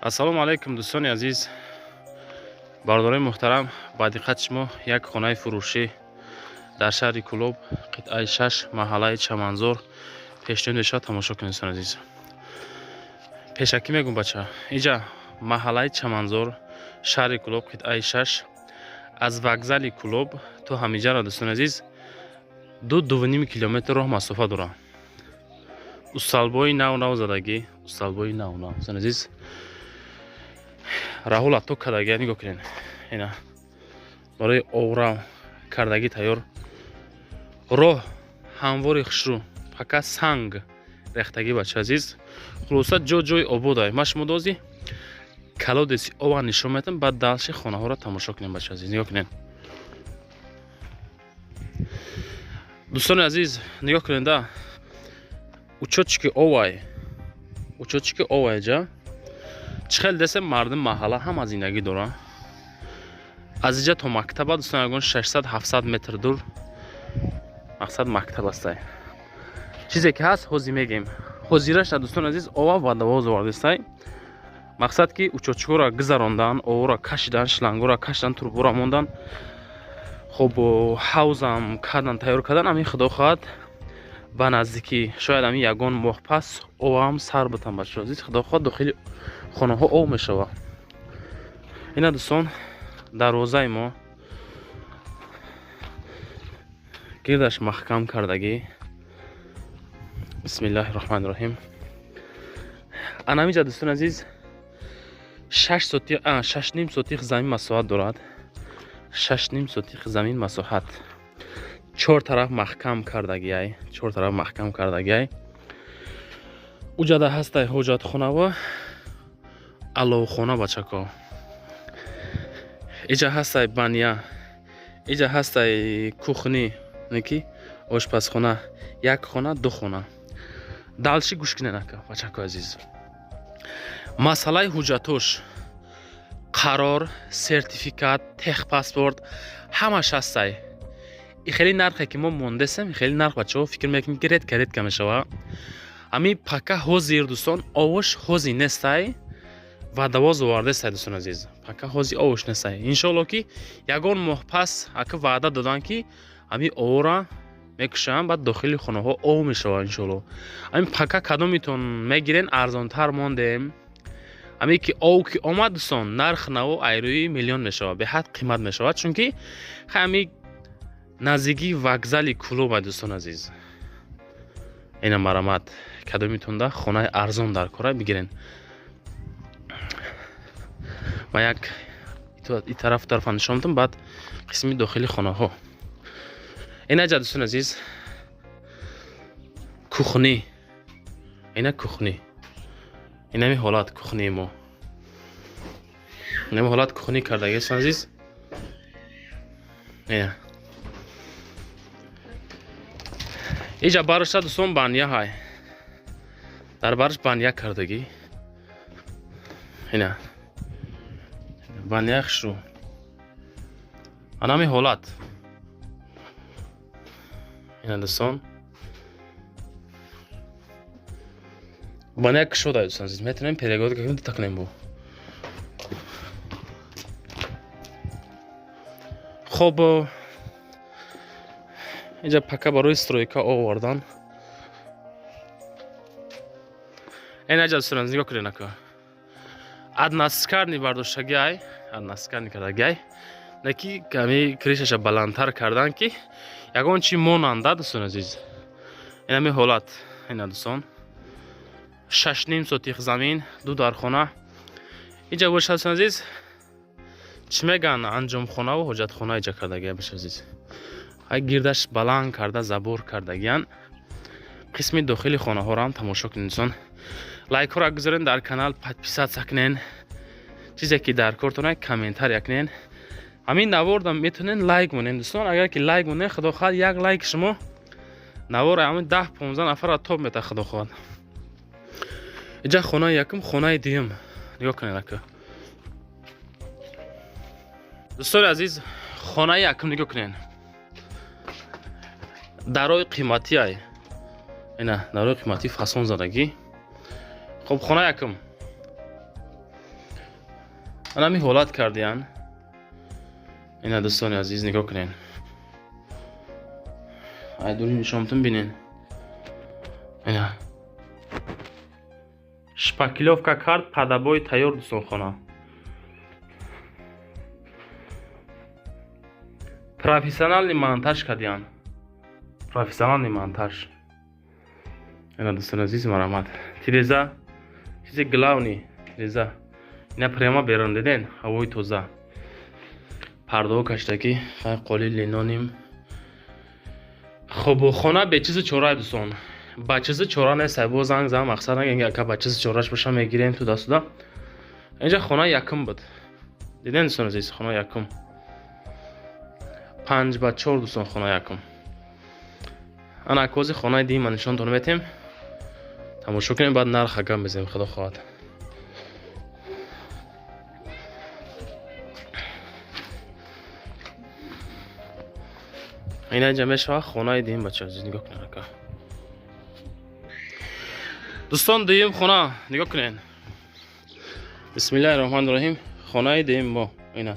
Ассалому алайкум, дӯстони азиз, бародарои муҳтарам. Ба диққати шумо як хонаи фурӯшӣ дар шаҳри Кӯлоб, қитъаи 6, маҳаллаи Чаманзор пешниҳод мешавад. Тамошо кунед, дӯстони азиз. Пешакӣ мегӯм, бача, иҷа маҳаллаи Чаманзор, шаҳри Кӯлоб, қитъаи 6, аз вокзали Кӯлоб то ҳамиҷаро, дӯстони азиз, 2-2,5 километр роҳ масофа дорад. Усталбои нав нав задагӣ, усталбои нав нав, дӯстони азиз, раҳул ато кардагия, нигоҳ кунед, ина барои оврав кардагӣ тайёр. Роҳ ҳамвори хушрӯ, пака санг рехтагӣ, бача азиз. Хулоса, ҷо ҷои ободай. Ма шумо дози колодези ова нишон метам, баъд дальше хонаҳоро тамошо кунем, бача азиз. Нигоҳ кунед, дӯстони азиз, нигоҳ кунед да, учётчики овай, учётчики овай. Ҷа чӣ хел десем, мардум маҳалла ҳама зиндагӣ дора. Аз иҷа то мактаба, дӯстон, ягон 600-700 метр дур, мақсад мактаб астай. Чизе ки ҳаст, ҳозир мегем. Ҳозираша, дӯстони азиз, ова водовоз овардистай. Мақсад ки учётчикҳоро гузарондан, овора кашидан, шлангора кашидан, трубора мондан. Хоб, ҳавзам кардан, тайёр кардан. Ҳамин, худо хоҳад, ба наздикӣ, шояд ҳамин ягон моҳ пас, овам сар бутам, бачаҳо азиз. Худо хоҳад, дохили хонаҳо ов мешавад. Ина, дӯстон, дарвозаи мо гирдаш маҳкам кардагӣ. Бисмиллаҳи роҳмани роҳим. Анамиҷа, дӯстони азиз, 6 сотих, 6,5 сотих замин масоҳат дорад, 6,5 сотих замин масоҳат. Чор тараф маҳкам кардагиай, чор тараф маҳкам кардагиай. Уҷада ҳастай ҳоҷатхонава, аловхона, бачако. Иҷа ҳастай баня, иҷа ҳастай кухни, ки ошпазхона. Як хона, ду хона. Дальше гӯш кунед, ака, бачако азиз. Масъалаи ҳуҷҷатош: қарор, сертификат, техпаспорт ҳамаш ҳастай. И хеле нархе ки мо мондесем, хеле нарх, бачаҳо, фикр мекунем, ки редко редко мешава. Ҳамин пака ҳозир, дӯстон, овош ҳозир нестай, водовоз овардестай, дӯстон азиз. Пака ҳозир овош нестай. Иншоалло, ки ягон моҳ пас, ака, ваъда доданд, ки ҳамин овора мекушанд, баъд дохили хонаҳо ов мешавад, иншоалло. Ҳамин пака кадомитон мегирен, арзонтар мондем. Ҳамин ки ов ки омад, дӯстон, нарх наво айрӯи миллион мешавад, беҳад қимат мешавад, чунки ҳами наздикии вокзали Кӯлоба, дӯстон азиз. Ина, марамат, кадомитонда хонаи арзон дар кора, бигирен. Ма як и тарафу тарафа нишон додам, баъд қисми дохили хонаҳо. Инаҷа, дӯстон азиз, кухни, ина кухни, инами ҳолат кухнии мо, инами ҳолат кухни кардаги, дӯстон азиз. Ина иҷа барша, дӯстон, баня ҳай, дар барш баня кардагӣ. Ина баня хушрӯ, анами ҳолат. Ина, дӯстон, баня кушода, дӯстон азиз, метавонем перегородка кунем, дута кунем бо. Хоб, инҷа пака барои стройка овардан. Инаҷа, дӯстон азиз, нигоҳ кунед, ака, односкарни бардоштагиай, односкарни кардагиай, не ки ками крышаша баландтар кардан, ки ягон чи монанда, дӯстон азиз. Инами ҳолат. Ина, дӯстон, 6,5 сотих замин, ду дархона. Инҷа боша, дӯстон азиз, чӣ мегӯянд, анҷомхонаву ҳоҷатхона иҷа кардагия, баша азиз. Ай гирдаш баланд карда, забор кардагиян. Қисми дохили хонаҳоро ҳам тамошо кунед, дӯстон. Лайкҳоро гузорен, дар канал подписаться кунен, чизе ки дар кортона, комментария кунен. Ҳамин наворда метавонен лайк монен, дӯстон. Агар ки лайк монен, худо хоҳад, як лайк шумо навора ҳамин 10-15 нафарро тоб мета, худо хоҳад. Иҷа хонаи якум, хонаи дуюм, нигоҳ кунед, ака, дӯстони азиз. Хонаи якум, нигоҳ кунед, дарои қиматӣ ай, ина дарои қиматӣ, фасон задагӣ. Хоб, хонаи якум. Анами ҳолат кардиян. Ина, дӯстони азиз, нигоҳ кунен. Ай дури нишонтун бинен. Ина. Шпаклёвка кард, под обои тайёр, дӯстон, хона. Профессиональный монтаж кардиян. Профессиональный монтаж. Ина, дӯстони азиз, марҳамат. Тиреза, чизи главный тиреза. Ина прямо берун диден, ҳавои тоза. Пардаҳо каштагӣ, хай қоли линоним. Хуб, хона бечизу чора, дӯстон. Ба чизи чора нест, бо занг зам, мақсад нагин, ака ба чизи чораш боша, мегирем туда-сюда. Инҷа хона якум буд. Диден, дӯстон азиз, хона якум. 5 ба 4, дӯстон, хона якум. Ана акози хонаи дим ман нишонтон метем. Тамошо кунем, баъд нарх гап мезанем, худо хоҳад. Ина инҷа мешавад хонаи дим, бача азиз, нигоҳ кунед ака. Дӯстон, дуюм хона нигоҳ кунед. Бисмиллаҳи роҳмани роҳим. Хонаи дуюм мо ина.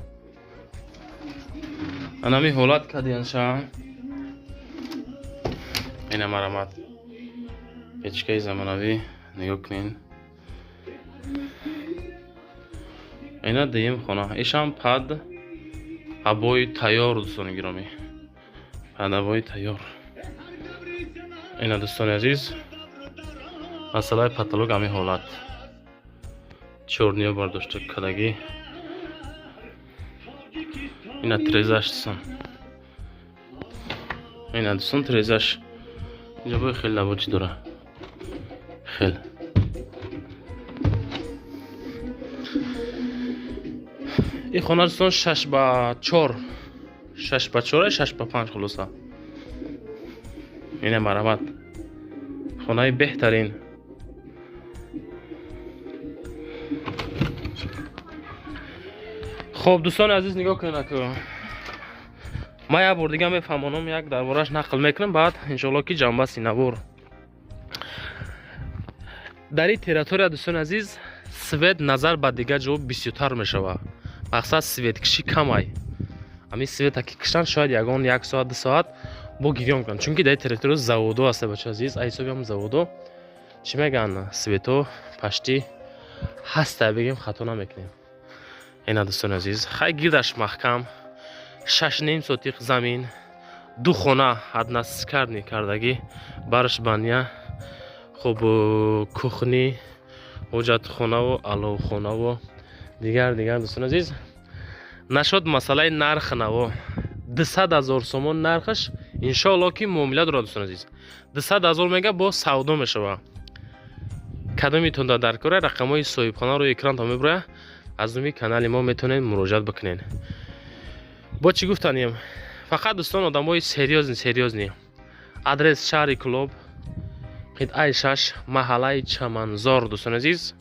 Анами ҳолат кардиянша. Ина марамат. Печкаи замонавӣ нигоҳ кунед. Ина дуюм хона. Ишам под обои тайёр, дӯстони гиромӣ. Под обои тайёр. Ина, дӯстони азиз, масъалаи потолок ҳамин ҳолат. Чорниё бардошта кардагӣ. Ина тирезаш, дӯстон. Ина, дӯстон, тирезаш. Инҷа бои хел лабочи дора. Хел. Ин хона, дӯстон, 6 ба 4. 6 ба 4, 6 ба 5 хулоса. Ина марҳамат. Хонаи беҳтарин. Хоб, дӯстони азиз, нигоҳ кунед аку. Ман як бор дига мефаҳмонам, як дар борааш нақл мекунам, баъд иншоалло ки ҷанбаси навор. Дар ин территория, дӯстони азиз, свет назар ба дигар ҷо бисёртар мешавад. Мақсад светкишӣ камай. Ҳамин света ки киштан шояд ягон як соат, 2 соат бо гирён кунанд. Чунки дар ин территория заводо ҳаст, бача азиз, аз ҳисоби ҳам заводо чӣ мегӯянд, свето пашти ҳаста, бигем хато намекунем. Ина, дӯстони азиз, хай гирдаш маҳкам, 6,5 сотиқ замин, ду хона односекарни кардагӣ, барш баня, хуб, кухни, ҳоҷатхонаву аловхонаву дигар дигар, дӯстони азиз. Нашод масъалаи нарх наво. 200 000 сомон нархаш, иншоалло ки муомила дорад, дӯстони азиз. 200 000 мега, бо савдо мешавад. Кадомитон дар кора, рақамҳои соҳибхона рӯи экрантон мебурояд, аз номи канали мо метавонед муроҷиат бикунед. Бо чӣ гуфтанем? Фақат, дӯстон, одамои серьёзный, серьёзный. Адрес шаҳри Кӯлоб, қитъаи 6, маҳаллаи Чаманзор, дӯстони азиз,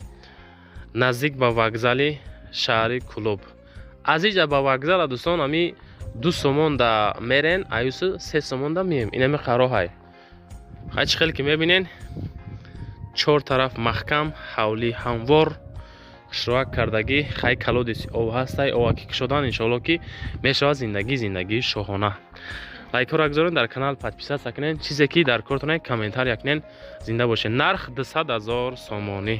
наздик ба вокзали шаҳри Кӯлоб. Аз инҷа ба вокзала, дӯстон, ами 2 сомон да мерен, аюсу 3 сомон да мием. Инами қароҳай. Хай чӣ хеле ки мебинен, чор тараф маҳкам, ҳавлӣ ҳамвор, хушроак кардагӣ, хай колодец об ҳастай, ова ки кушодан, иншоалло ки мешавад зиндагӣ, зиндагии шоҳона. Лайкҳоро гузоред, дар канал подписаться кунед, чизе ки дар кортон комментария кунед, зинда бошед. Нарх 200 000 сомонӣ.